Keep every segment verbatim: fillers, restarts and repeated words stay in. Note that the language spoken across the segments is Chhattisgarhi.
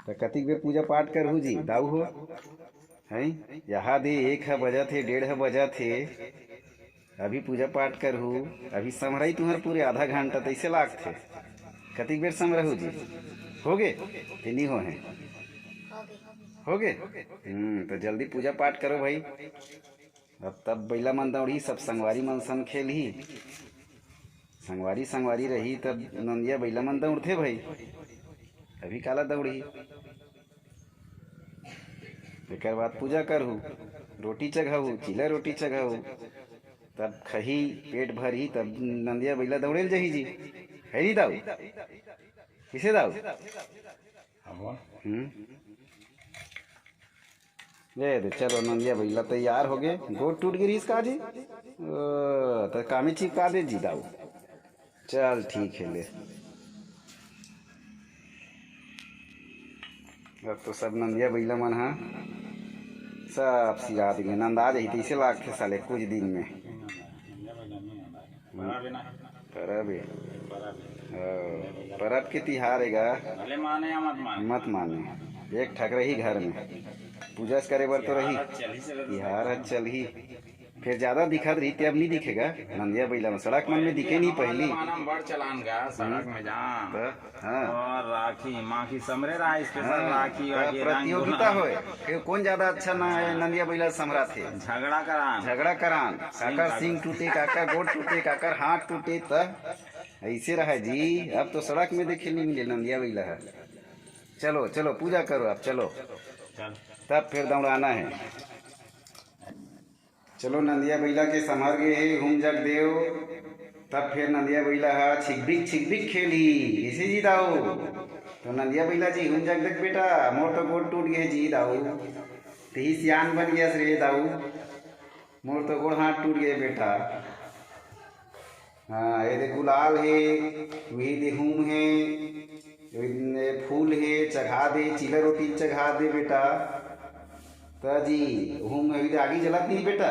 त कतिक बेर पूजा पाठ करहू जी दाऊ हो? हैं? यहाँ दे एक ह बजत हे, डेढ़ ह बजत हे, अभी पूजा पाठ करहू? अभी संभराई तुहर पूरे आधा घंटा, तैसे लागथे। कतिक बेर संभरहू जी? हो गे? कि नहीं हो हे? हो गे। हम्म, तो जल्दी पूजा पाठ करो भाई। अब तब बइला मन दौड़ही, सब संगवारी मन संग खेलही। संगवारी संगवारी रही तब नंदिया बइला मन दौड़थे भाई। अभी काला दौड़ही? एकर बाद पूजा करहू, रोटी चघाहू, चीला रोटी चघाहू, तब खही, पेट भरही, तब नंदिया बइला दौड़े ल जाही जी। है नी दाऊ? किसे दाऊ? हम्म। दे दे, चलो नंदिया बइला तैयार हो गए। गोड़ टूट गे रिहिस का जी? ओ, त कामे चिपका दे जी दाऊ। चल ठीक है, ले। अब तो सब नंदिया बइला मन ह सब सिरात गे, नंदा जाही तइसे लागथे साले कुछ दिन में। परब ए। परब ए। ओ, परब के तिहार ए गा। भले माने या मत माने। मत माने। एक ठक रही घर में। पूजा करे बर तो रही। तिहार ह चलही से रही। तिहार ह चलही। फिर ज्यादा दिखत रही, ते अब नहीं दिखेगा। नंदिया बइला में सड़क मन में दिखे नहीं पहली। माना बड़ चलान गा, सड़क में जाम। तो, हाँ। और राखी, माखी समरे रहा, special हाँ, राखी, तो वाखी, रंग प्रतियोगिता गुलाल। होए। फिर कौन ज्यादा अच्छा ना है, नंदिया बइला समरा थे। झगड़ा करान। झगड़ा करान। काकर सिंग टूटे, काकर गोड़ टूटे, काकर हाथ टूटे, त ऐसे रहा जी। अब तो सड़क में देखे नहीं मिले नंदिया बइला है। चलो, चलो, पूजा करो आप, चलो। चल। तब फिर दौड़ाना है। चलो, नंदिया बइला के समर गे हे हुम जग देव। तब फिर नंदिया बइला ह छिकबिक छिकबिक खेलही, कइसे जी दाऊ? तो नंदिया बइला जी, हुम जग देख बेटा, मोर तो गोड़ टूट गे जी दाऊ। तेही सियान बन गेस रे दाऊ, मोर तो गोड़ हाथ टूट गे बेटा। हाँ, ये दे गुलाल हे, वही दे हुम हे, ये फूल हे, चघा दे, चीला रोटी चघा दे बेटा। त जी, हुम अभी तो आगी जलत नहीं बेटा,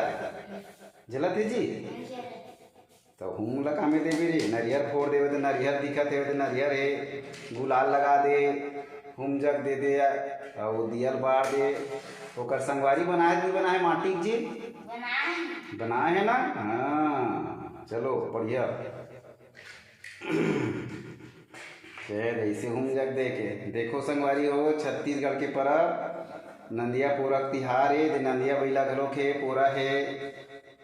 जलत हे जी। तो हुम ला कामे देबे रे, नरियर फोड़ देबे तो नरियर दिखत हे, तो नरियर हे, गुलाल लगा दे, हुम जग दे दे, अउ दियल बार दे। ओकर संगवारी बनाए नहीं बनाए माटी जी? बनाए हे ना? हाँ, चलो बढ़िया। फेर ऐसे हुम जग दे के देखो संगवारी हो, छत्तीसगढ़ के परब नंदिया पोरा के तिहार हे। दे नंदिया बइला घलोक हे, पोरा हे,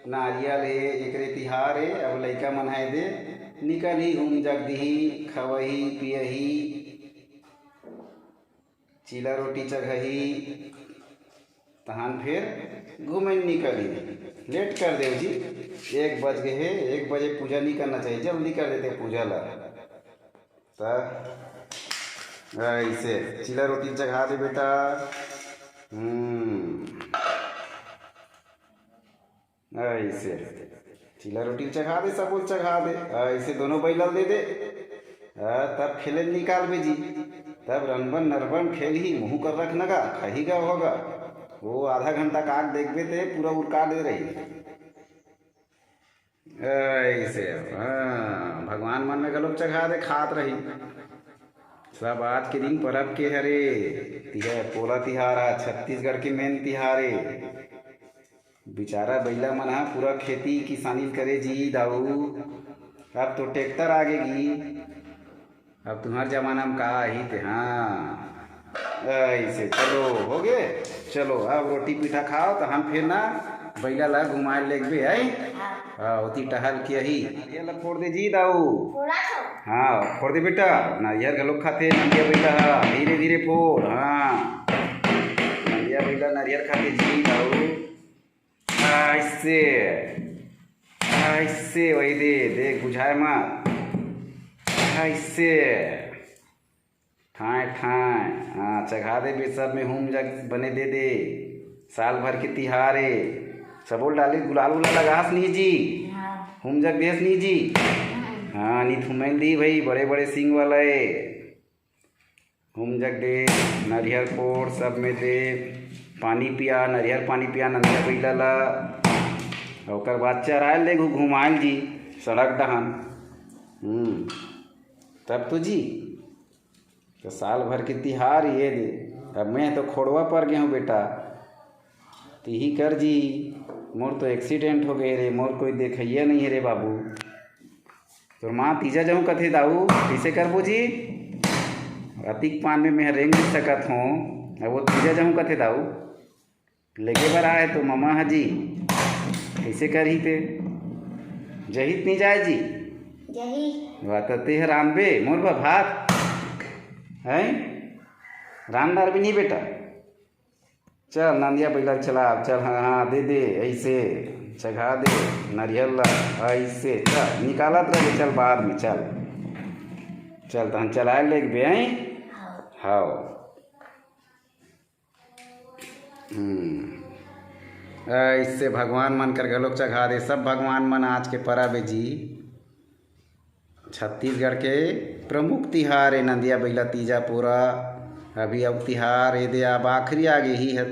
नारियल हे, एकरे तिहार हे। अब लइका मन ह दे निकलही, हुम जग दिही, खवही पियही, चीला रोटी चघही, तहान फिर घूमे निकलही। लेट कर देव जी, एक बज गे हे, एक बजे पूजा नहीं करना चाहिए, जल्दी कर देते पूजा ला। त ऐसे चीला रोटी चघा दे बेटा। हम्म, ऐसे चीला रोटी चघा दे, सब कुछ चघा दे। ऐसे दोनों बैला दे दे। आ, तब खेले निकालबे जी। तब रनबन नरबन खेलही, मुँह कर रख नगा, खही गा होगा। वो आधा घंटा काक देखबे ते पूरा उरका दे रही। ऐसे, हाँ, भगवान मन में घलोक चघा दे, खात रही। सब आज के दिन परब के हरे, तिहार, पोला तिहार हा, छत्तीसगढ़ के मेन तिहार हे। बिचारा बइला मन हा पूरा खेती किसानी करे जी दाऊ। अब तो ट्रैक्टर आ गे जी। अब तुम्हार जमाना में का आही ते, हाँ। ऐसे, चलो, हो गे। चलो, अब रोटी पीठा खाओ, तो हम फिर ना बइला ला घुमाए लेगबे, आई? हाँ, ओती टहल के आही। नरियर ला फोड़ दे जी दाऊ। फोड़ा तो। हाँ, फोड़ दे बेटा। नरियर घलोक खाथे नंदिया बइला हा। धीरे धीरे फोड़, हाँ। नंदिया बइला नरियर खाथे जी दाऊ। ऐसे, ऐसे वही दे, देख बुझाए मत। ऐसे। ठाए, ठाए। हाँ, चघा दे बे सब में हुम जग बने दे दे। साल भर के तिहार हे। सबो ल डाले गुलाल उलाल लगास नहीं जी। हाँ। हुम जग देस नहीं जी। हम्म। हाँ, नहीं थुमैल दी भाई, बड़े बड़े सींग वाला हे। हुम जग दे, नरियर फोड़, सब में दे, पानी पिया, नरियर पानी पिया, नंदिया बइला ला। ओकर बाद चरायल दे, घु-, घुमायल जी, सड़क डहन। हम्म, तब तो जी, त साल भर के तिहार ये दे। अब मैं तो खोड़वा पर गया हूँ बेटा। तिही कर जी, मोर तो एक्सीडेंट हो गए रे, मोर कोई देखैया नहीं है रे बाबू। तोर माँ तीजा जाऊँ कथे दाऊ, कइसे करबो जी? अतिक पान में मैं रेंग नहीं सकत हूँ, अब वो तीजा जाऊँ कथे दाऊ। लेके बर आए तो ममा ह जी, कइसे करही ते? जहित नहीं जाए जी। जही। वाह, त ते ह रांधबे मोर बर भात, हैं? रांध डारबे नहीं बेटा? चल नंदिया बैला चला, चल, हाँ हाँ, दे दे, ऐसे चघा दे नरियल ला, ऐसे चल निकालत रहे, चल बाद में चल। चल तहन चलाए लेगबे, हैं? हाँ। हम्म। ऐसे भगवान मन कर घलोक चघा दे, सब भगवान मन आज के परब ए जी। छत्तीसगढ़ के प्रमुख तिहार ए नंदिया बइला तीजा पूरा। अभी अउ तिहार ए दे अब आखिरी आगे ही है,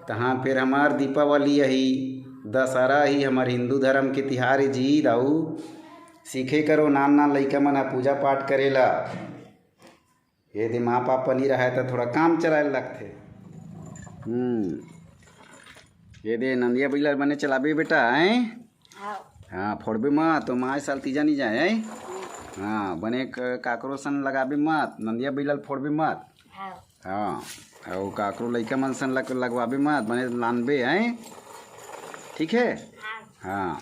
तहाँ फिर हमार दीपावली अही, दशहरा ही, हमार हिंदू धर्म के तिहार ए जी दाऊ। सीखे करो नान नान लइका मन ह पूजा पाठ करेला। ये दे माँ पापा नहीं रहे तो थोड़ा काम चलाए लगथे। हम्म। ये दे नंदिया बइला बने चलाबे बेटा, हैं? हाँ। हाँ, फोड़बे मत, तो माँ साल तीजा नहीं जाए, हैं? हाँ, बने क-, काकरो सन लगाबे मत, नंदिया बइला फोड़बे मत। हाँ। हाँ, अउ काकरो लइका मन सन लग-, लगवाबे मत, बने लानबे, हैं? ठीक है? हाँ। हाँ।